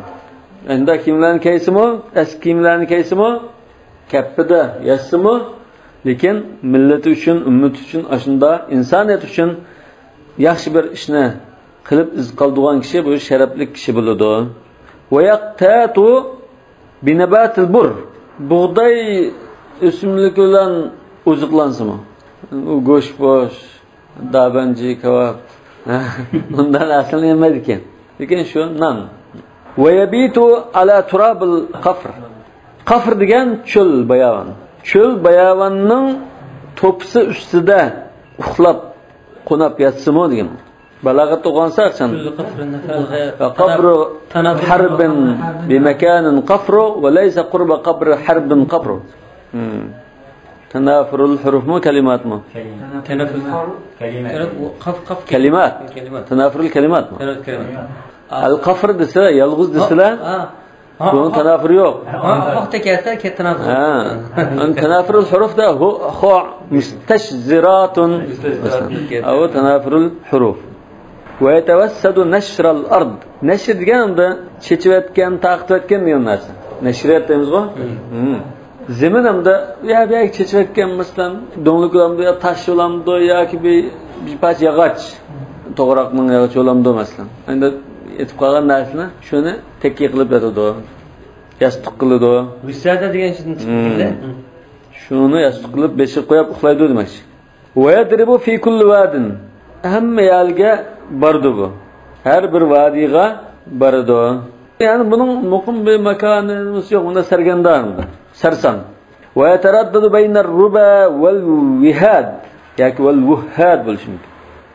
ئەندە كىيىملەرنى كىيسىمۇ، ئەسكى كىيىملەرنى كىيسىمۇ، كەپپىدە ياتسىمۇ، لېكىن مىللىتى ئۈچۈن، ئۈممىتى ئۈچۈن، ئاشۇنداق ئىنسانىيەت ئۈچۈن ياخشى بىر ئىشنى قىلىپ ئىز قالدۇرغان كىشى بۇ شەرەپلىك كىشى بولىدۇ. ۋەيەقتەتۇ بىنەباتىل بۇر. بۇغداي ئۆسۈملۈكى بىلەن ئوزۇقلانسىمۇ، ئۇ گۆش-پوش، دابەنجى، كاۋاپ، ئۇنداق نەرسىلەرنى يېمەيدىكەن. لېكىن شۇ نان. ۋەيەبىتۇ ئەلا تۇرابىل قەفر. قەفر دېگەن چۆل باياۋان. چۆل باياۋاننىڭ توپىسى ئۈستىدە ئۇخلاپ، قوناپ ياتسىمۇ دېگەن. بالاغەتتە ئوقۇغانساق سەن. كل قفر نفر الغير. قفر تنافر حرب بمكان قفر وليس قرب قبر حرب قفر. ھىم. تنافر الحروفمۇ، كەلىماتمۇ؟ كەلىمە. تەنەففۇل. كەلىمە. تەنەففۇل، قاف، قاف. كەلىمات. كەلىمات. تەنافۇر كەلىماتمۇ؟ تەنەففۇل كەلىمات. ئەل قەفر دېسە، يالغۇز دېسىلە، ھا، ھا. بۇنىڭ تەنافۇرى يوق. ھا، ھا، ھا. تەنافۇر. تەنافۇر الحروف دا، ھۇ، خۇ، مۇستەشزىراتۇن. مۇستەشزىراتۇن. ئەۋۇ تەنافۇر الحروف. ۋەيەتەۋەسسەدۇ نەشرەل ئەرد. نەشر دېگەن ئەمدى چېچىۋەتكەن، تارقىتىۋەتكەن دېگەن نەرسە. نەشرىيات دەيمىزغۇ؟ زېمىن ھەمدە يا بۇ يەرگە چېچىۋەتكەن، مەسىلەن، دۆڭلۈك بولامدۇ يا تاش بولامدۇ ياكى بىر، بىر پارچە ياغاچ، توغراقنىڭ ياغىچى بولامدۇ، مەسىلەن. ئەمدى يېتىپ قالغان نەرسىنى شۇنى تەككە قىلىپ ياتىدۇ. ياستۇق قىلىدۇ. ۋىسادە دېگەن سۆزدىن چىقىپ كەلدى. شۇنى ياستۇق قىلىپ بېشىغا قويۇپ ئۇخلايدۇ دېمەكچى. ويضرب في كل واد. ھەممە يەرگە بارىدۇ بۇ. ھەر بىر ۋادىغا بارىدۇ. يەنى بۇنىڭ مۇقىم بىر ماكانى يوق، بۇندا سەرگەردان، سەرسان. ويتردد بين الربا والوهاد ياكى والوهاد بولۇشى مۇمكىن.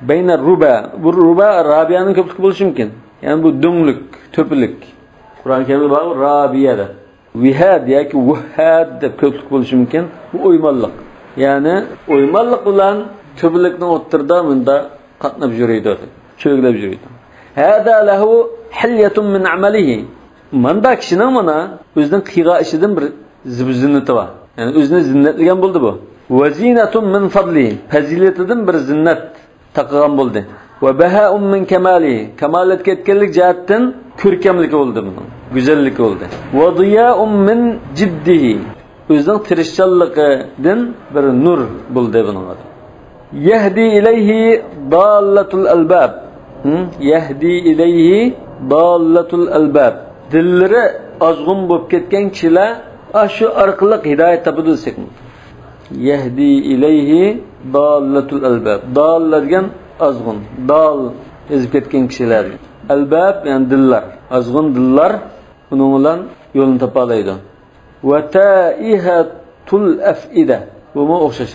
بين الربا، بۇ رۇبا رابىيەنىڭ كۆپلۈكى بولۇشى مۇمكىن. يەنى بۇ دۆڭلۈك، تۆپىلىك. قۇرئان كەرىمدە بار رابىيە دەپ. ۋىھاد ياكى ۋۇھاد دەپ كۆپلۈك بولۇشى مۇمكىن. بۇ ئويمانلىق. يەنى ئويمانلىق بىلەن تۆپىلىكنىڭ ئوتتۇرىدا مۇندا قاتناپ يۈرىدۇ، چۆگىلەپ يۈرىدۇ. هذا له حلية من عمله. ماندا كىشىنىڭ مانا ئۆزىنىڭ قىلغان ئىشىدىن بىر زىبۇ زىننىتى بار. يەنى ئۆزىنى زىننەتلىگەن بولدى بۇ. وزينة من فضله، پەزىلىتىدىن بىر زىننەت تاقىغان بولدى. وبهاء من كماله، كامالەتكە يەتكەنلىك جەھەتتىن كۆركەملىكى بولدى بۇنىڭ، گۈزەللىكى بولدى. وضياء من جده، ئۆزىنىڭ تىرىشچانلىقىدىن بىر نۇر بولدى بۇنىڭغا. يهدي إليه ضالة الألباب. ھىم؟ يهدي إليه ضالة الألباب. دىللىرى ئازغۇن بولۇپ كەتكەن كىشىلەر ئاشۇ ئارقىلىق ھىدايەت تاپىدۇ دېسەك. يهدي إليه ضالة الألباب. داللە دېگەن ئازغۇن. دال ئېزىپ كەتكەن كىشىلەر. ئەلباب، يەنى دىللار. ئازغۇن دىللار ئۇنىڭ بىلەن يولنى تاپالايدۇ. وتائهة الأفئدة. بۇمۇ ئوخشاش.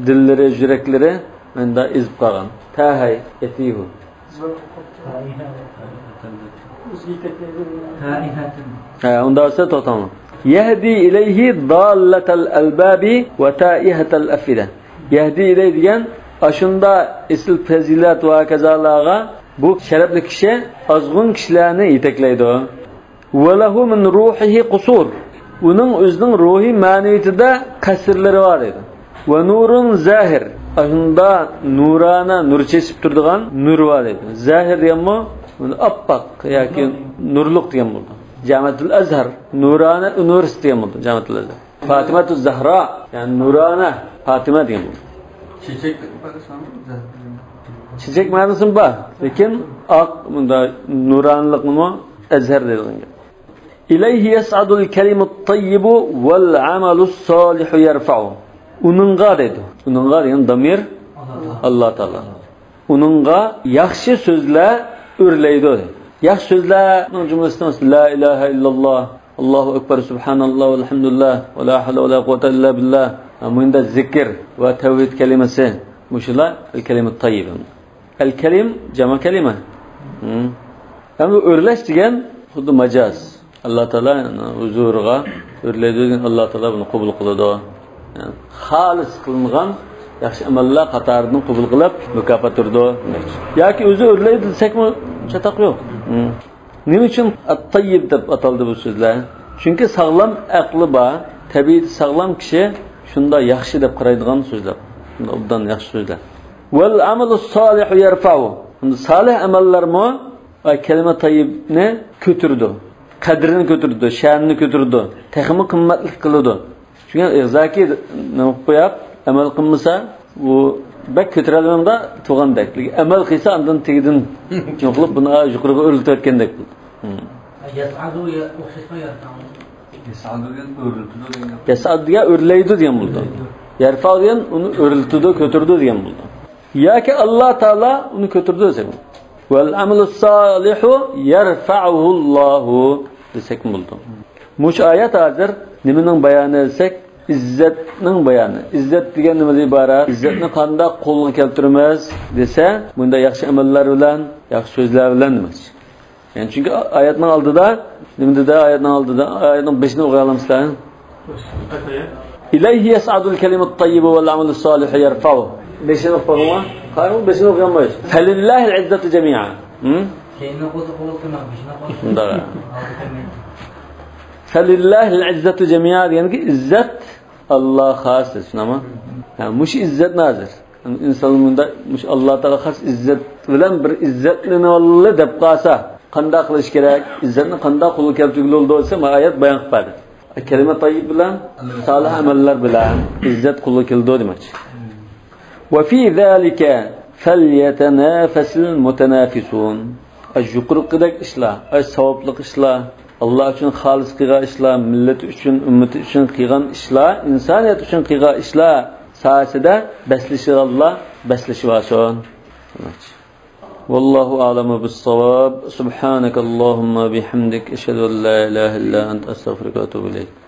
دىللىرى، يۈرەكلىرى مۇندا ئېزىپ قالغان. تاهە يتيه. ھە، ئۇنداق بولسا توختاڭلار. يهدي إليه ضالة الألباب وتائهة الأفئدة. يهدي إليه دېگەن ئاشۇنداق ئېسىل پەزىلەت ۋە ھاكازالارغا بۇ شەرەپلىك كىشى ئازغۇن كىشىلەرنى يېتەكلەيدۇ. وله من روحه قصور. ئۇنىڭ ئۆزىنىڭ روھىي مەنىۋىيىتىدە قەسىرلىرى بار دەيدۇ. ونور زاهر. ئاشۇنداق نۇرانە نۇر چېچىپ تۇرىدىغان نۇر بار دەيدۇ. زاھىر دېگەنمۇ ئاپئاق ياكى نۇرلۇق دېگەن بولىدۇ. جامىئەتۇل ئەزھەر، نۇرانە ئۇنىۋېرسىتېت دېگەن بولىدۇ، جامىئەتۇل ئەزھەر. فاتىمەتۇ زەھرا، يەنى نۇرانە فاتىمە دېگەن بولىدۇ. چېچەك مەنىسىمۇ بار، لېكىن ئاق، مۇندا نۇرانىلىقنىمۇ ئەزھەر دەيدىغان گەپ. إليه يصعد الكلم الطيب والعمل الصالح يرفعه. ئۇنىڭغا دەيدۇ. ئۇنىڭغا دېگەن دامىر ئاللا تائالا. ئۇنىڭغا ياخشى سۆزلەر ئۆرلەيدۇ. ياخشى سۆزلەرنىڭ جۈملىسىدىن لا ئىلاھە ئىللاللا، ئاللاھۇ ئەكبەر، سۇبھاناللا، ۋەلھەمدۇلىللا، ۋە لا ھەۋلە ۋە لا قۇۋۋەتە ئىللا بىللا. مۇندا زىكىر ۋە تەۋھىد كەلىمىسى، مۇشۇلار ئەل كەلىمە تەييىب. ئەل كەلىم جەمئ كەلىمە. ھىم. ھەم بۇ ئۆرلەش دېگەن خۇددى ماجاز. ئاللا تائالا ھۇزۇرىغا ئۆرلەيدۇ دېگەن، ئاللا تائالا بۇنى قوبۇل قىلىدۇ. يەنى خالىس قىلىنغان ياخشى ئەمەللەر قاتارىدىن قوبۇل قىلىپ مۇكاپات بېرىدۇ دېمەكچى. ياكى ئۆزى ئۆرلەيدۇ دېسەكمۇ چاتاق يوق. ھىم. نېمە ئۈچۈن ئەت-تەييىب دەپ ئاتالدى بۇ سۆزلەر؟ چۈنكى ساغلام ئەقلى بار، تەبىئىتى ساغلام كىشى شۇنداق ياخشى دەپ قارايدىغان سۆزلەر. شۇنداق ئوبدان ياخشى سۆزلەر. ۋەل ئەمەلۇس سالىھۇ يەرفەئۇ. سالىھ ئەمەللەرمۇ، ئە، كەلىمە تەييىبنى كۆتۈرىدۇ. قەدرىنى كۆتۈرىدۇ، شەنىنى كۆتۈرىدۇ، تېخىمۇ قىممەتلىك قىلىدۇ. چۈنكى ئېغىزدىكى نېمە قىلىپ قويۇپ، ئەمەل قىلمىسا، ئۇ بەك كۆتۈرەلمەيدۇ تۇرغاندەك. لېكىن ئەمەل قىلسا، ئاندىن تېگىدىن نېمە قىلىپ، بۇنى يۇقىرىغا ئۆرلىتىۋەتكەندەك بولىدۇ. ھىم. يەسئەدۇ يە-، ئوخشاشمۇ يەرفەئۇ؟ يەسئەدۇ دېگەن ئۆرلىتىدۇ دېگەن گەپ. يەسئەدۇ دېگەن ئۆرلەيدۇ دېگەن بولىدۇ. يەرفەئۇ دېگەن ئۇنى ئۆرلىتىدۇ، كۆتۈرىدۇ دېگەن بولىدۇ. ياكى ئاللا تائالا ئۇنى كۆتۈرىدۇ دېسەك. ۋەل ئەمەلۇس سالىھۇ يەرفەئۇھۇللاھۇ دېسەكمۇ بولىدۇ. مۇشۇ ئايەت ھازىر نېمىنىڭ بايانى دېسەك، ئىززەتنىڭ بايانى. ئىززەت دېگەن نېمىدىن ئىبارەت؟ ئىززەتنى قانداق قولغا كەلتۈرىمىز دېسە، مۇنداق ياخشى ئەمەللەر بىلەن، ياخشى سۆزلەر بىلەن دېمەكچى. يەنى چۈنكى ئايەتنىڭ ئالدىدا، نېمە دېدى ئايەتنىڭ ئالدىدا؟ ئايەتنىڭ بېشىنى ئوقۇيالامسىلەر؟ ئىلەيھى يەسئەدۇل كەلىمۇت تەييىبۇ ۋەل ئەمەلۇس سالىھۇ يەرفەئۇ. بېشىنى ئوقۇپ باقىڭلار. قايمۇ بېشىنى ئوقۇيالمايسىز. فەلىللاھىل ئىززەتۇ جەمىئا. ھىم؟ كەينىنى ئوقۇسا قوبۇل قىلماڭ، بېشىنى ئوقۇسا. شۇنداق. ئالدى كەلمەيدۇ. فەلىللاھىل ئىززەتۇ جەمىئا دېگەنكى ئىززەت ئاللاغا خاس دېدى، شۇنداقمۇ؟ ھە، مۇشۇ ئىززەتنى ھازىر ئىنسان مۇنداق، مۇشۇ ئاللا تائالا خاس ئىززەت بىلەن بىر ئىززەتلىنىۋالدى دەپ قالسا، قانداق قىلىش كېرەك؟ ئىززەتنى قانداق قولغا كەلتۈرگىلى بولىدۇ دېسە، مانا ئايەت بايان قىلىپ بەردى. كەلىمە تاييىپ بىلەن سالىھ ئەمەللەر بىلەن ئىززەت قولغا كېلىدۇ دېمەكچى. وفي ذلك فليتنافس المتنافسون. ئاش يۇقىرىقىدەك ئىشلار، ئاش ساۋابلىق ئىشلار، ئاللا ئۈچۈن خالىس قىلغان ئىشلار، مىللىتى ئۈچۈن، ئۈممىتى ئۈچۈن قىلغان ئىشلار، ئىنسانىيەت ئۈچۈن قىلغان ئىشلار ساھەسىدە بەسلىشىدىغانلار بەسلىشىۋالسۇن. والله أعلم بالصواب. سبحانك اللهم وبحمدك، أشهد أن لا إله إلا أنت، أستغفرك وأتوب إليك.